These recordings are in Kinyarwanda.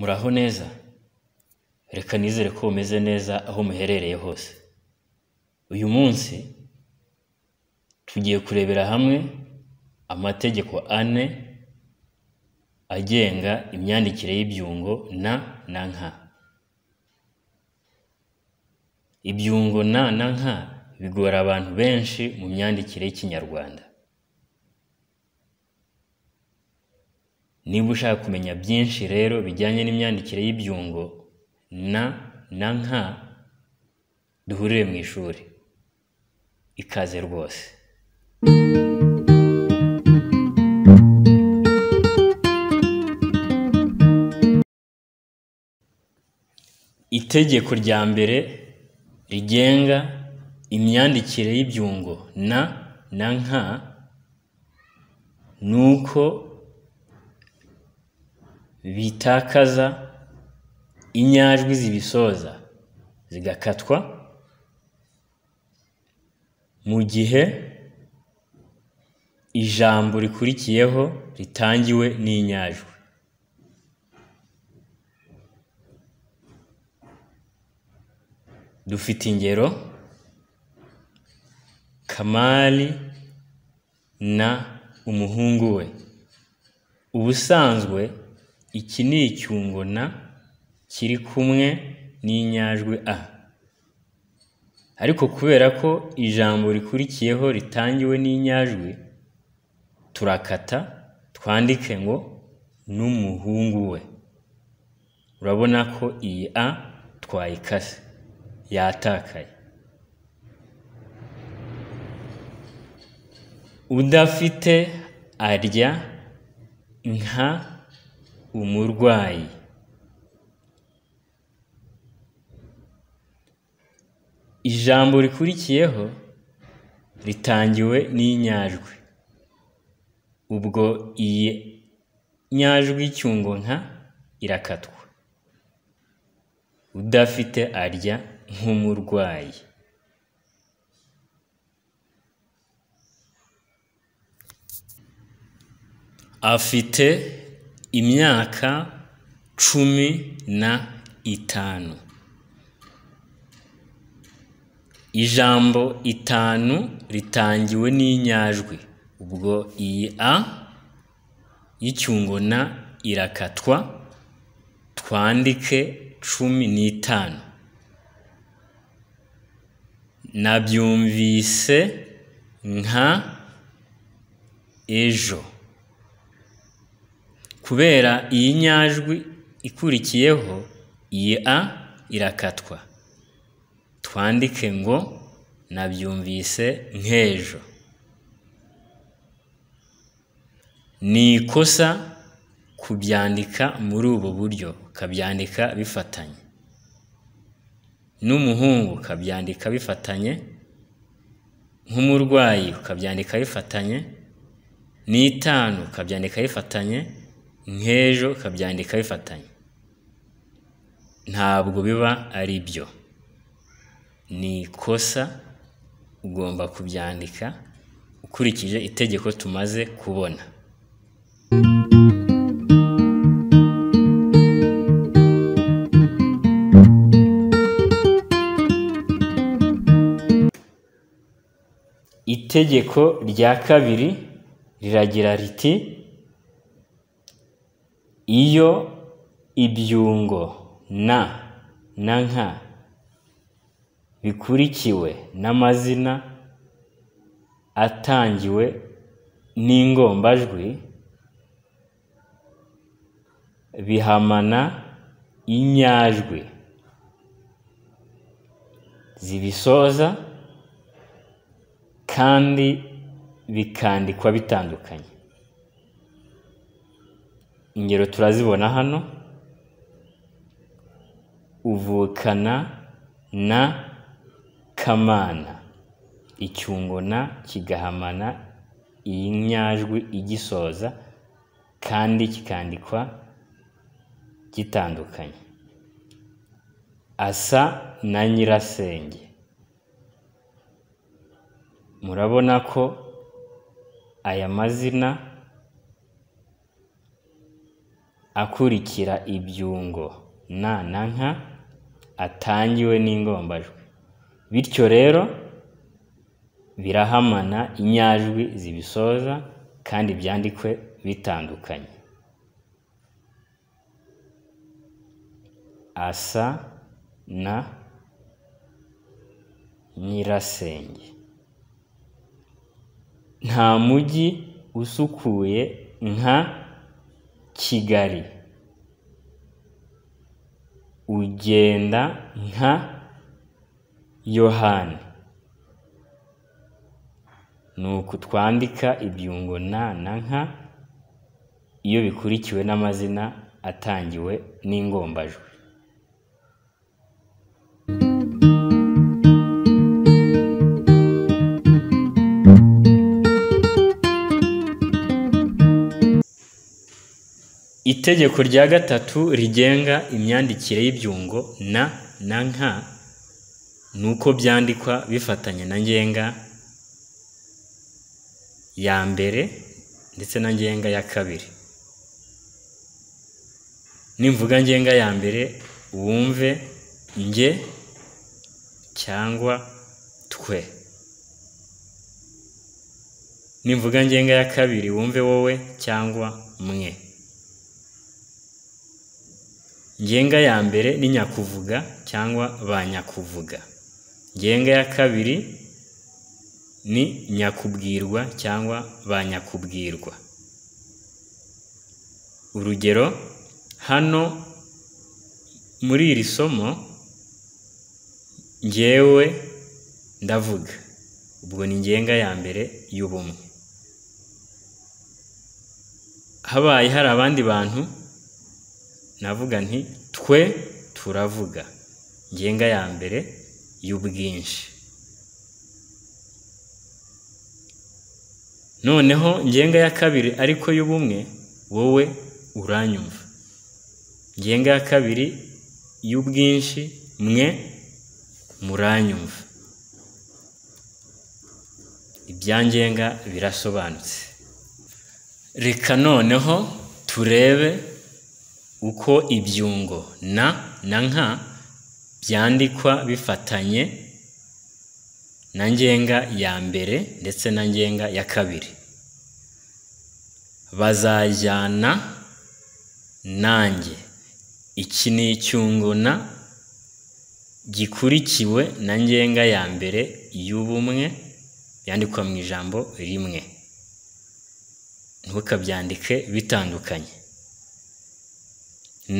Muraho neza? Reka nizere ko mumeze neza aho muherereye hose. Uyu munsi tugiye kurebera hamwe amategeko ane agenga imyandikire y'ibyungo na na nka. Ibyungo na na nka bigora abantu benshi mu myandikire y'Ikinyarwanda. Niba ushaka kumenya byinshi rero bijyanye n'imyandikire y'ibyungo na na nka, duhurire mu ishuri. Ikaze rwose. Itegeko rya mbere rigenga imyandikire y'ibyungo na na nka ni uko bitakaza inyajwi zibisoza zigakatwa mu gihe ijambo rikurikiyeho ritangiwe n'inyajwi. Dufite ingero: Kamali na umuhungu we. Ubusanzwe iki ni icyungo na kiri kumwe n'inyajwi a, ariko kubera ko ijambo rikurikiyeho ritangiwe n'inyajwi, turakata twandike ngo n'umuhungu we. Urabona ko iyi a twayikase, yatakaye. Udafite arya nka umurwayi. Ijambo rikurikiyeho ritangiwe n'inyajwi, ubwo iyi nyajwi y'icyungo nka irakatwa. Udafite arya nk'umurwayi. Afite imyaka 15. Ijambo itanu ritangiwe n'inyajwi, ubwo iyi a y'icyungo na irakatwa, twandike 15. Nabyumvise nka ejo. Kubera iyi nyajwi ikurikiyeho, iyi a irakatwa, twandike ngo nabyumvise nk'ejo. Ni ikosa kubyandika muri ubu buryo, ukabyandika bifatanye. N'umuhungu ukabyandika bifatanye, nk'umurwayi ukabyandika bifatanye, n'itanu ukabyandika bifatanye, nk'ejo ukabyandika bifatanye. Ntabwo biba ari byo, ni ikosa. Ugomba kubyandika ukurikije itegeko tumaze kubona. Itegeko rya kabiri riragira riti: iyo ibyungo na na nka bikurikiwe n'amazina atangiwe n'ingombajwi, bihamana inyajwi zibisoza kandi bikandikwa bitandukanye. Ingero turazibona hano: uvukana na Kamana, icyungo na kigahamana iyi nyajwi igisoza kandi kikandikwa gitandukanye. Asa na nyirasenge. Murabona ko aya mazina akurikira ibyungo na na nka atangiwe n'ingombajwi. Bityo rero birahamana inyajwi zibisoza kandi byandikwe bitandukanye. Asa na nyirasenge. Nta mujyi usukuye nka Kigali. Ugenda nka Yohani. Ni uku twandika ibyungo na na nka iyo bikurikiwe n'amazina atangiwe n'ingombajwi. Itegeko rya gatatu rigenga imyandikire y'ibyungo na na nka ni uko byandikwa bifatanye na ngenga ya mbere ndetse na ngenga ya kabiri. Nimvuga ngenga ya mbere wumve nge cyangwa twe. Nimvuga ngenga ya kabiri wumve wowe cyangwa mwe. Ngenga ya mbere ni nyakuvuga cyangwa ba nyakuvuga. Ngenga ya kabiri ni nyakubwirwa cyangwa ba nyakubwirwa. Urugero hano muri iri somo njyewe ndavuga, ubwo ni ngenga ya mbere y'ubumwe. Habaye hari abandi bantu navuga nti twe turavuga, ngenga ya mbere y'ubwinshi. Noneho ngenga ya kabiri ariko y'ubumwe, wowe uranyumva. Ngenga ya kabiri y'ubwinshi, mwe muranyumva. Ibya ngenga birasobanutse. Reka noneho turebe uko ibyungo na na nka byandikwa bifatanye na ngenga ya mbere ndetse na ngenga ya kabiri. Bazajyana nanjye. Iki ni icyungo na gikurikiwe na ngenga ya mbere y'ubumwe yandikwa mu ijambo rimwe. Ntukabyandike bitandukanye.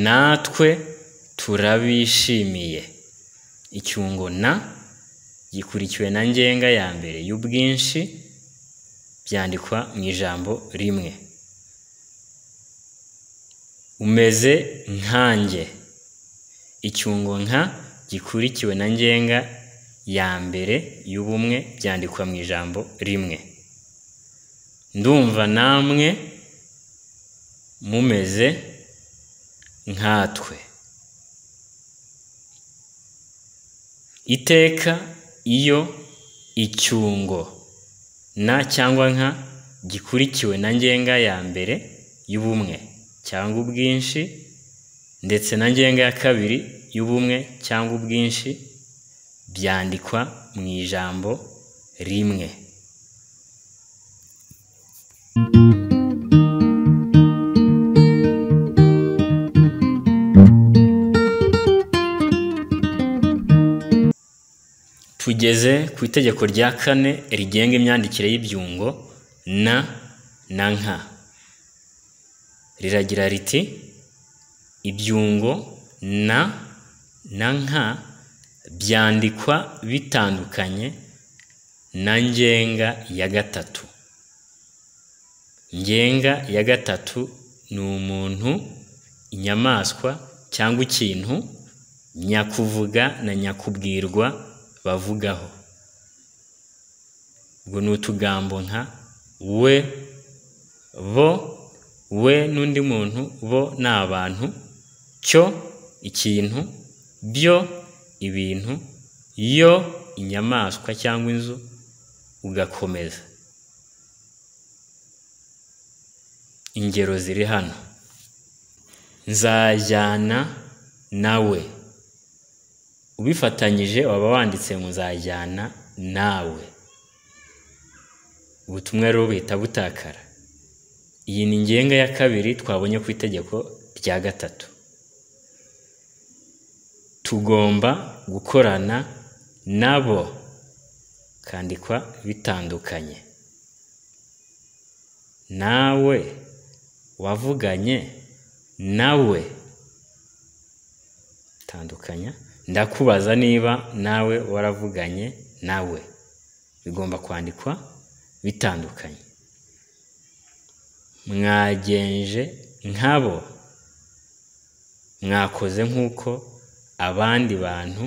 Natwe turabishimiye. Icyungo na gikurikiwe na ngenga ya mbere y'ubwinshi byandikwa mu ijambo rimwe. Umeze nkanjye. Icyungo nka gikurikiwe na ngenga ya mbere y'ubumwe byandikwa mu ijambo rimwe. Ndumva namwe mumeze nkatwe. Iteka iyo icyungo na cyangwa nka gikurikiwe na ngenga ya mbere y'ubumwe cyangwa ubwinshi ndetse na ngenga ya kabiri y'ubumwe cyangwa ubwinshi byandikwa mu ijambo rimwe. Tugeze ku itegeko rya kane rigenga imyandikire y'ibyungo na na nka. Riragira riti ibyungo na na nka byandikwa bitandukanye na ngenga ya gatatu. Ngenga ya gatatu ni umuntu, inyamaswa cyangwa ikintu nyakuvuga na nyakubwirwa bavugaho. Ubwo ni utugambo nka we, bo, we n'undi muntu, bo ni abantu, cyo ikintu, byo ibintu, yo inyamaswa cyangwa inzu, ugakomeza. Ingero ziri hano. Nzajyana nawe, ubifatanyije waba wanditse ngo nzajyana nawe. Ubutumwa rero buhita butakara. Iyi ni ngenga ya kabiri twabonye ku itegeko rya gatatu. Tugomba gukorana nabo, kandikwa bitandukanye. Nawe wavuganye nawe, tandukanya. Ndakubaza niba nawe waravuganye nawe, bigomba kwandikwa bitandukanye. Mwagenje nkabo, mwakoze nk'uko abandi bantu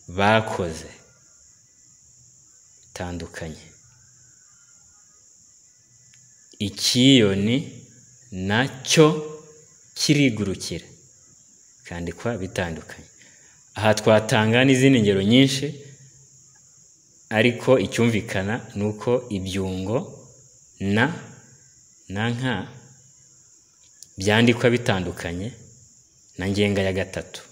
bakoze, bitandukanye. Ikiyoni nacyo kirigurukira, kandikwa bitandukanye. Aha twatanga n'izindi ngero nyinshi, ariko icyumvikana ni uko ibyungo na na nka byandikwa bitandukanye na ngenga ya gatatu.